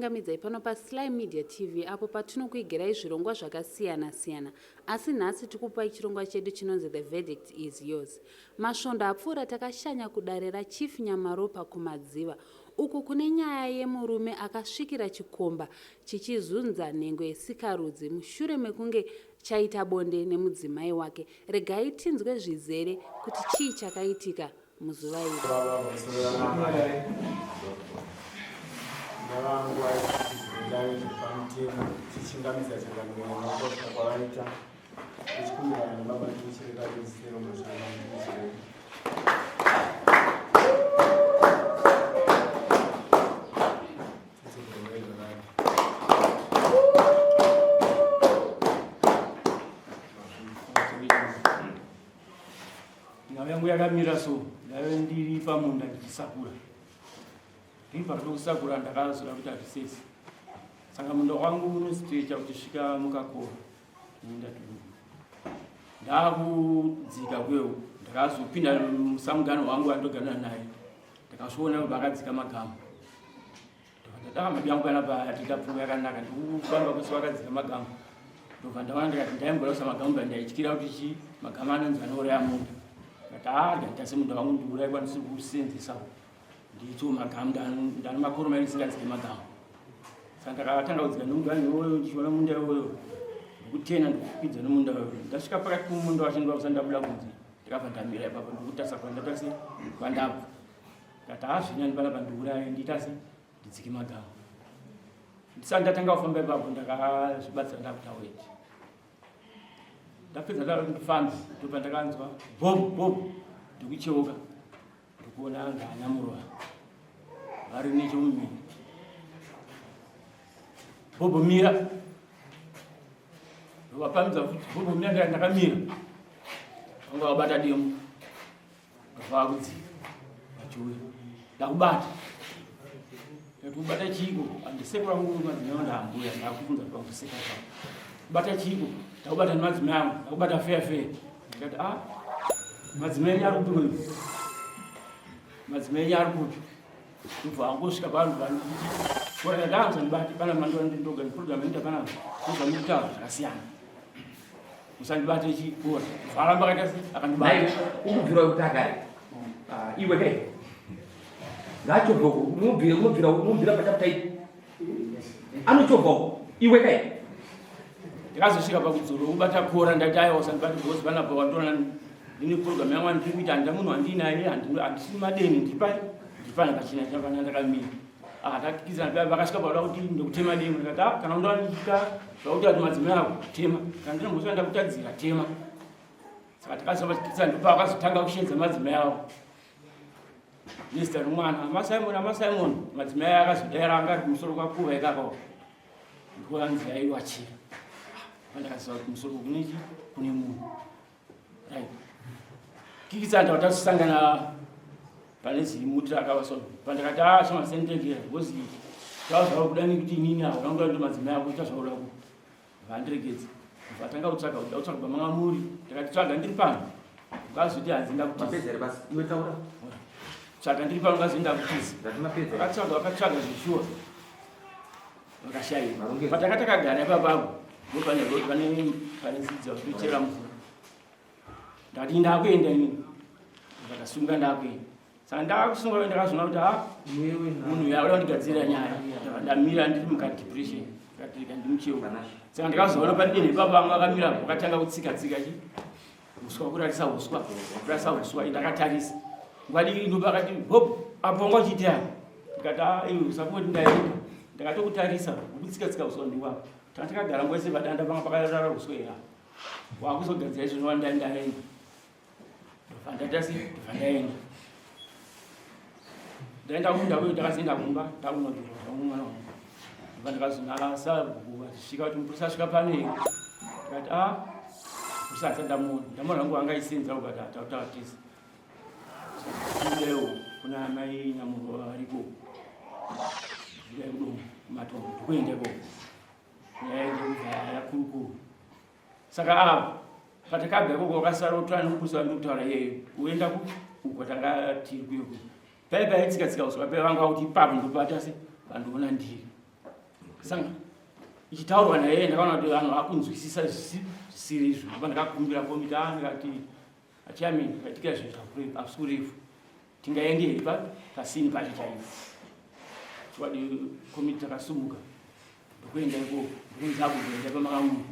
Tinokuchingamidzai pano paSly Media TV apo patinokuigirai zvirongwa zvakasiyana siyana. Asi nhasi tikupai chirongwa chedu chinonzi The Verdict is Yours. Masvondo apfuura takashanya kudare raChief Nyamaropa kuMadziva uko kune nyaya yemurume akasvikira chikomba chichizunza nhengo yesikarudzi mushure mekunge chaita bonde nemudzimai wake. Regai tinzwe zvizere kuti chii chakaitika muzuva iri. Baba pamusoro ramai ndavangu aitizindave zvepamutemo tichingamidza changamire nemakosha kwavaita tichikumbirana nebaba tichireka tozisero mazvaa Nhau yangu yakamira so, ndaive ndiri pamunda ndichisakura. Ndiri pakati pekusakura ndakazoda kuita zvisesi. Saka munda wangu unostrecha uchisvika mukakora munda tuduku. Ndakudzika kuyo ndakazopinda musamugano wangu wandogana naye. Ndakazviona vakadzika magamba. Ndakatanga mabi yangu panapa tiita pfungwa yakanaka ndikufamba kwese wakadzika magamba ndobva ndaona ndikati ndaimboda kusa magamba ndaityira kuti chii magamba anonzi anouraya munda ndikati haa ndaita semunda wangu ndiurayi kwandisiri kusenzesa ndiitiwo magamba ndane makoro mairi ndisingadzike magamba saka ndakatanga kudzika nemunda iwoyo ndichiona munda iwoyo ndikutena ndikukwidza nemunda iwoyo ndasvika pakati pemunda wacho ndikakusa ndabuda kunze ndakabva ndamira ipapo ndikutarisa kwandatase kwandabva Ndati hazvinyani panapa ndiuraye ndiita se ndidzike magama. Ndisati ndatanga kufamba ipapo ndakazvibatsira ndakuita weti. Ndapedza ndada kuti ndifambe ndobva ndakanzwa bob bob ndikucheuka ndikuona anga anyamurwa vari nechomumini. Bobo mira. Ndovapamidza futi bobo mira ndakamira. Vanga vabata demo. Vakudzika vachiuya ndakubata ndakubata chiiko andisekura vangu madzimai angu ndaambuya ndakubvunza kuti vamboseka zvavo kubata chiiko ndakubata nemadzimai angu ndakubata feya feya ndikati a ah, madzimai enyu ari kupi uyu madzimai enyu ari kupi ndobva angosvika pavanhu vanoti kora ndanzwa ndibate pana mandora ndindoga program inoita panapa ndozvamukutaura zvakasiyana Usandibate chikora. Varamba kaita sei? Akandibata. Ukubvira kuti agare. Ah, iwe kai. Ngachobva uko. Unobvira unobvira unobvira pachapter ipi? Anochobva uko. Iwe kai. Ndakazosvika pakudzoro kubata kora ndati aiwa usandibate because panapa wandiona ndine program yangu andiri kuita handina munhu wandiinaye handisi madeni ndipani ndipani pachina chapana ndakamira. Akatikizana paya vakasvika pakuda kuti ndokutema demo ndikati ah kana undoandika zvakuti ati madzimai ako tema kana ndine mhosva ndakutadzira tema saka takazova tikizana ndipo akazotanga kusheedza madzimai avo nezita romwana amasimon amasimon madzimai ayo akazodaira anga ari kumusoro kwakuva ikako ndikuanzi aiwachira pandakaziva kuti kumusoro kunechi kune munhu right kikisanda tasangana pane zimuti rakava so pandakati a ah, chamasentekera because zvava zvava kuda nekuti inini avo vanga ndo madzimai ako ita zvauda ku vandiregedza vatanga kutsvaga kuda kutsvaga pamanga muri ndakati tsvaga ndiri pano ukazoti hanzi ndakutiza tsvaga ndiri pano ukazoti ndakutiza vakatsvaga vakatsvaga zveshuwa vakashaiwa patanga takagara ipapapo ndopane pane pane zidza kutochera mvura ndati ndakuenda ini ndakasunga ndakuenda saka ndakusunga ndakazoona kuti ha munhu uyu akuda kundigadzirira nyaya ndamira ndiri mukadepression ndikatirika ndimucheuka saka ndikazoona padinhe ipapo vamwe vakamira vakatanga kutsika tsika chi uswa kurarisa uswa kurarisa uswa ndakatarisa nguva diki ndopa akati hop apo wanga uchiita apa ndikati ah iwe usafoti ndaenda ndakatokutarisa ukutsika tsika uswa ndiwapo tanga takagara nguva yese padanda panga pakarara uswa here wakuzogadzira izvo ndova ndaenda ndobva ndaita sei ndobva ndaenda ndaenda kumunda kuyo ndakazoenda kumba ndakunobirwa zvangu mwana wangu ndobva ndakazonasa vachisvika kuti mupurisa asvika pano here ndikati a ah, mupurisa asati ndamuona ndamuona hangu anga isenza ukati atautaura tese kudewo kuna amai nyamurwa variko kudo kumatombo ndikuenda ikoko nyaya ndikubva yakurukuru saka ava patakabva ikoko wakasara utora nemupurisa wandiri kutaura iyeyo uenda ku uko tanga tiri kuyo kuyo pai paitsika tsika uswa pai vanga vakuti ipapo ndopata se vandiona ndiri Sanga ichitaurwa naye ndakaona kuti vanhu vakunzwisisa zvisiri izvo. Ndobva ndakakumbira komiti ah ndikati achairman zvaitika izvi hazvisi kurefu. Tingaende here pa pasini pacho chaipo. Chokwadi komiti takasumuka ndokuenda ikoko ndokunzi akuzoenda pamakamu.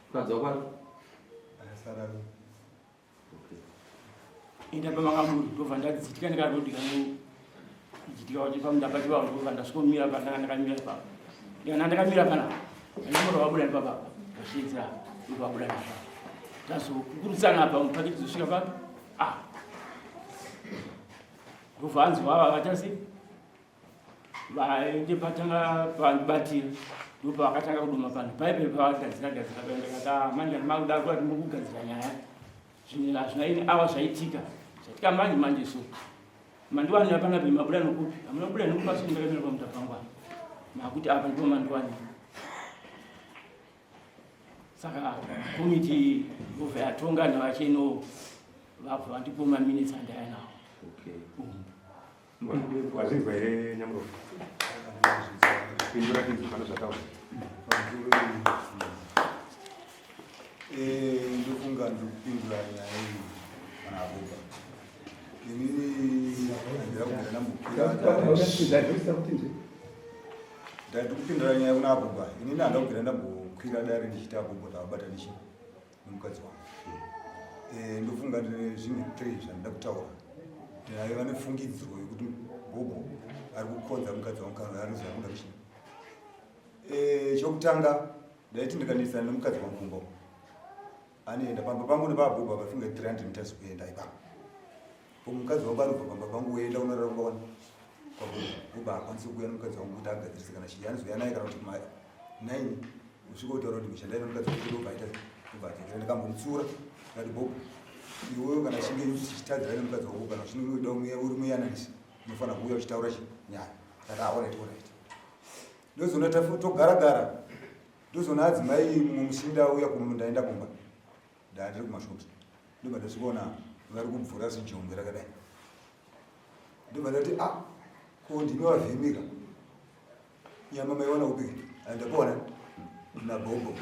Mukadzi wako ari? Akasara. Enda pamakamuri ndobva ndadzitya nekarodi kanojitika wacho pamunda pacho pavo ndobva ndasvikomira pandanga ndakamira ipapo. Ndikana ndakamira panapa ndamura wabuda nepapapa ndasvidzira ndobva wabuda nepapo. Tazokukurudzana apa mupaki tizosvika papi ah ndobva anzi vava vatasi vaende patanga pandibatira ndopavakatanga kudoma pano paipe pavagadzira gadzira paendakata manje makuda kuti muri kugadzira nyaya zvinhu hazvina ini awa zvaitika zvaitika manje manje so mandiwanira panapi mabuda nokupi hamuna kubuda nokupi asi ndakamira pamutapa pangu apa makuti apa ndipo mandiwanira saka komiti yobva yatonga navacheno vabva vandipo maminitsi andaya nawo okay. Wazvinzwa here Nyamurofa? Pindura tinzwe pane zvataura. Eh, ndofunga ndikupindura nyaya iyi kana abuda. Inini handira kubvira ndambokwira. Ndati kupindura nyaya kuna Abuba. Inini handina kubvira ndambokwira dare ndichiti Abuba ndavabata ndichi nemukadzi wangu. Eh, ndofunga ndine zvinhu 3 zvandida kutaura. Ndaiva nefungidziro yekuti Bobo ari kukodza mukadzi wangu kana ari zvakuda kuchii. Eh, chokutanga ndaiti ndikanetsana nemukadzi wangu kumba uko. Anoenda pamba pangu nepaBobo apafunga 300 meters kuenda ipapo. Mukadzi wangu anobva pamba pangu oenda unorara kumba kwani kwaBobo. Bobo haakwanisi kuuya nemukadzi wangu kuti agadzirise kana chii. Anozouya naye kana kuti kuma 9 usvika kutaura kuti mishandai nemukadzi wangu ndobva aita ndobva adzokera. Ndikambomutsiura ndikati Bobo iwewe kana chinge chichitadzira nemukadzi wako kana uchinge uri muyananisi unofanira kuuya uchitaura nyaya. Ndakati alright alright. Ndozoona togara gara ndozoona adzimai mumwe musi ndauya ndaenda kumba ndandiri kumashops ndobva ndasvikoona vari kubvura zijongwe rakadai ndobva ndati a ah, ko ndimi vavhimika nyama maiwana kupi andakuona nabhobho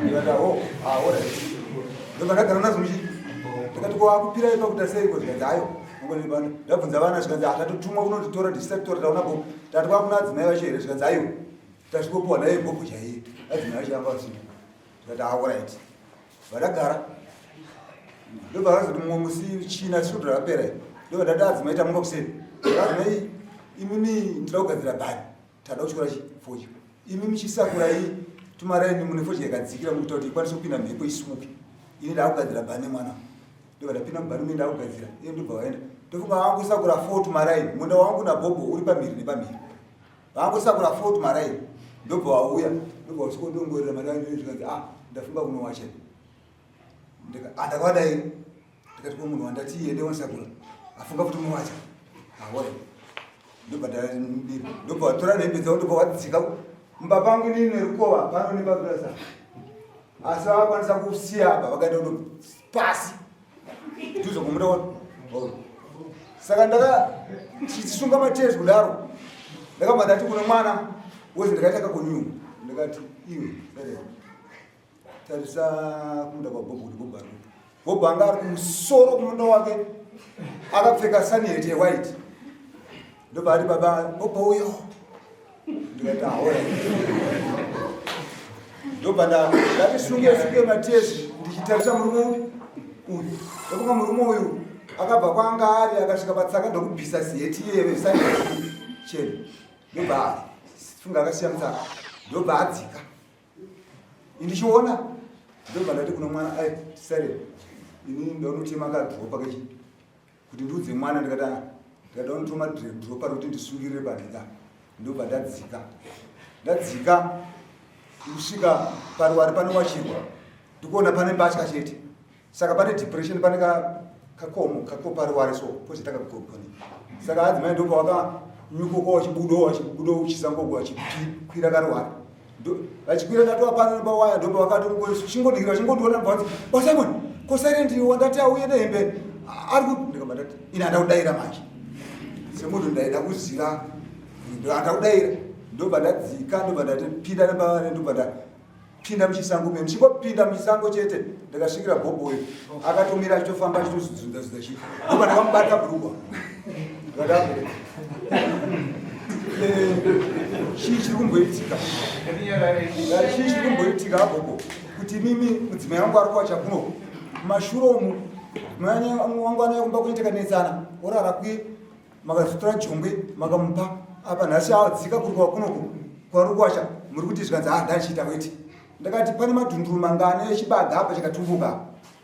ndikati aho oh, aora ah, ndobva ndagara nazo muchi ndikati ko akupirai pakuita seiko zvikanzi ayo ndabvunza vana zvikanzi atatotumwa ah, kunotitora tichisatora taona bhobho tati kwakuna adzimai vacho here zvikanzi ayo tasvikopiwa naye bhobho chaiye adzimai vacho anga vasina ndikati aorit ah, vadagara ndobva vazoti mumwe musi china svondo rakapera ndobva ndati adzimai tamuka kuseni adzimai imimi ndinoda kugadzira bhani tada kutyora fodya imi muchisakurai tumaraini mune fodya yakadzikira mukuita kuti ikwanise kupinda mhepo isumuke ini ndakugadzira bhani nemwana ndobva ndapinda mubhani mune ndakugadzira iye ndobva vaenda ndofunga vangosakura fo tumaraini munda wangu nabhobho uri pamhiri nepamhiri Vangosakura fort maraini ndobva wauya ndobva usvikodongorera mari yangu zvikanzi ah ndafunga kunowacha ah, ndakavadai ndikati ko munhu wandati iye ndewanisakura afunga futi unowacha ahora ndobva ndabira ndobva watora nehembe dzavo ndobva wadzika mumba pangu inini nerukova pano nepapurasa asi vakakwanisa kusiya apa vakaenda kuno pasi Ndizvo kumuda wa. Saka ndaka chisunga matezi kudaro. Ndakabva ndati kune mwana wezi ndakaita kakunyuma. Ndakati iwe dada. Tarisa kumunda kwa Bobo kuti Bobo ari kupi. Bobo anga ari kumusoro kumunda wake akapfeka sunhat yewhite. Ndobva ati baba Bobo uyo. Ndikati ahora. Ndobva ndati sunge sunge matezi ndichitarisa murume upi uyu. Ndokunga murume uyu akabva kwaanga ari akasvika patsaka ndokubvisa ziheti iyeve sunhat chena. Ndobva funga akasiya mutsaka. Ndobva adzika. Indichiona ndobva ndati kuno mwana ai sare ini ndonotema kadropa kechi kuti ndiudze mwana ndikati ah, ndikada unotoma dropa rekuti ndisungirire panhika ndobva ndadzika ndadzika ndikusvika paruwari panowachirwa ndikuona pane mbatya chete saka pane depression pane kakomo kakoparuware so pozoita kakukoni saka adzimai ndopawakanyukoka wachibudo wachibudo uchisangogo wachikwira karuware vachikwira ndatova pano nepawaya ndopavakatongodikira vachingondiona bvanzi basimon ko silent wandati auye nehembe ari ku ndikabva ndati ini handa kudaira manje semunhu ndaida kuziva handa kudaira Ndobva ndadzika, ndobva ndatipinda nepavari, ndobva ndapinda muchisango me ndichingopinda muchisango chete ndakasvikira bhobho uyu akatomira achitofamba achitozvidzunza zunza chii, ndobva ndakamubata bhurugwa ndikati eh, chii chiri kumboitika, chii chiri kumboitika abhobho kuti mimi mudzimai wangu ari kuwacha kuno mumashure umu, mudzimai wangu anouya kumba kwenyu takanetsana orara kuye makazotora jongwe makamupa apa nhasi adzika kuri kwakunoku kwari kuwacha muri kuti zvikanzi ah ndachiita weti. Ndakati pane madhunduru mangani echibaga apa chakatumbuka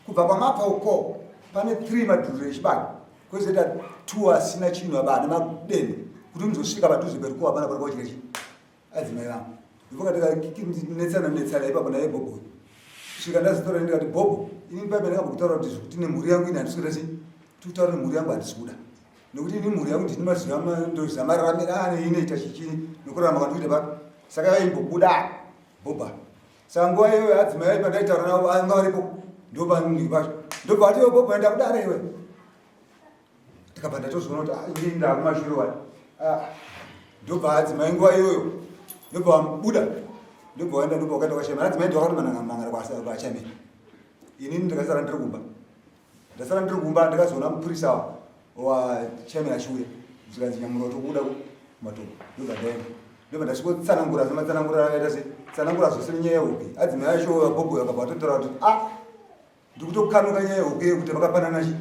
kubva kwamabva uko pane 3 madhunduru echibaga kwozoita 2 asina chinhu apa ane madende kuti muzosvika padhuze perikuwa pana pari kuwachira chii adzimai vangu ndopakatinetsana netsana ipapo naye bhobho svika ndazotaura ndikati bhobho ini paipa ndakambokutaura kuti zvekuti nemhuri yangu ini handisi kuda sei tikutaura nemhuri yangu handisi kuda nekuti ini mhuri yangu ndini maziva ndoziva mararamiro ane inoita chichini nokurarama kwandikuita pa saka yaimbobuda bhobha saka nguva iyoyo adzimai aipa ndaitaura navo anga varipo ndopanini pacho ndobva ati iwe bhobho enda kudare iwe ndikabva ndatozoona kuti ah, ini ndakumashure wani ah, ndobva adzimai nguva iyoyo ndobva vabuda ndobva waenda ndobva wakaenda kwachemera adzimai ndovakatomanangana kwachemera inini ndakasara ndiri kumba ndasara ndiri kumba ndakazoona mupurisa wachemera achiuya zvikanzi nyamura tokuda kumatombo ndobva ndaenda ndobva ndasvikotsanangura sematsanangura akaita se tsanangura zvose nenyaya yehope adzimai acho vabhobho vakabva vatotaura kuti ah ndikutokanuka nyaya yehuku yekuti vakapanana chi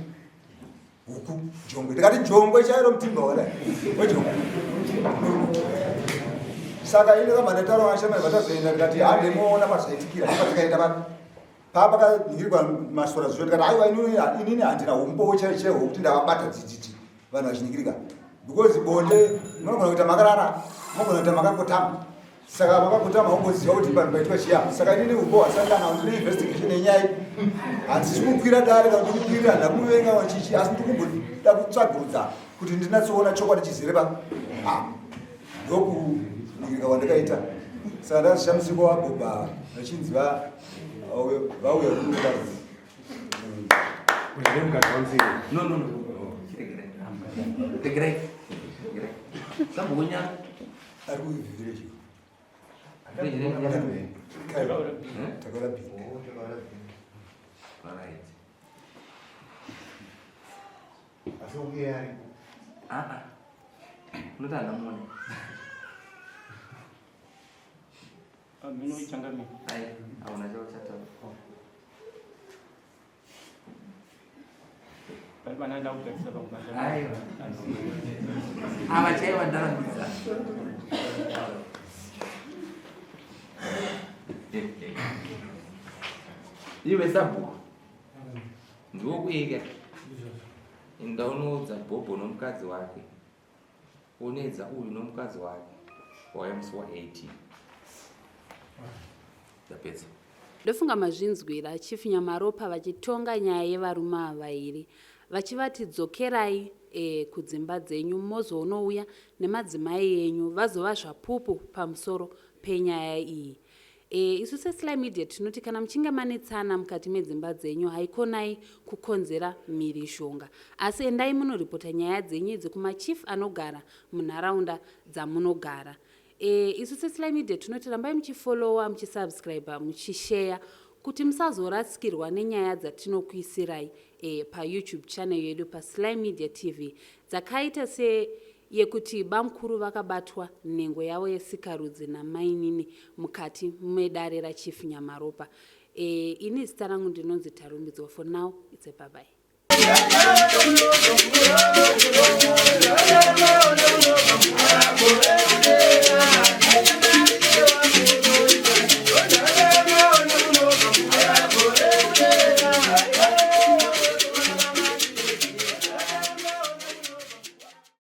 huku jongwe ndikati jongwe chairo mutimba wakadai wejongwe saka ini ndakabva ndataura vashamai vatazoenda ndikati hande moona pazvaitikira ndopatakaenda pa papakaningirwa masora zviyo ndikati aiwa inini handina umbowo chaiwo chaiwo wekuti ndavabata dzidzidzi vanhu vachiningirika because bonde munogona kuita makarara munogona kuita makakotama saka makakotama haumboziva kuti vanhu paitwa chiya saka inini umbo hwasangana ndine investigation yenyaya handisi kukwira dare kana kuti kukwirira handina kumuvenga wachichi asi ndiri kumboda kutsvagurudza kuti ndinatsoona chokwadi chizere pa ah, ndokuningirika kwandakaita saka ndazishamisiko wabhobha vachinzi vauya kunokuratidza No, no, no. Chiregerai. Regerai. Regerai. Sambonya. Ari kuvhirechi. Takaura bhi. All right. Asi uye ariko. Ah ah. Unoti handamuone. Mino ichangamire. Ai, hauna chauchataura. Pari pana ndakugadzisa pamwe basa. Aiwa. Ava chaiva ndarambidza. Iwe sabhuku. Ndiwo kuika. Enda unoudza Bhobho nomukadzi wake. Onedza uyu nomukadzi wake wauya musi wa 18. Ndapedza. Ndofunga mazvinzwira Chief Nyamaropa vachitonga nyaya yevarume ava vairi vachivati dzokerai e, kudzimba dzenyu mozoonouya nemadzimai enyu vazova zvapupu pamusoro penyaya iyi. E, isu seSly Media tinoti kana muchinge manetsana mukati medzimba dzenyu haikonai kukonzera mhirizhonga asi endai munoripota nyaya dzenyu idzi kumachief anogara munharaunda dzamunogara. E, isu seSly Media tinoti rambai muchifollowa, muchisubscribe, muchisheya kuti musazorasikirwa nenyaya dzatinokuisirai e, paYouTube channel yedu paSly Media TV dzakaita se yekuti bamkuru vakabatwa nhengo yavo yesikarudzi namainini mukati medare raChief Nyamaropa. E, ini zita rangu ndinonzi Tarumbidzwa. For now, it's a bye bye.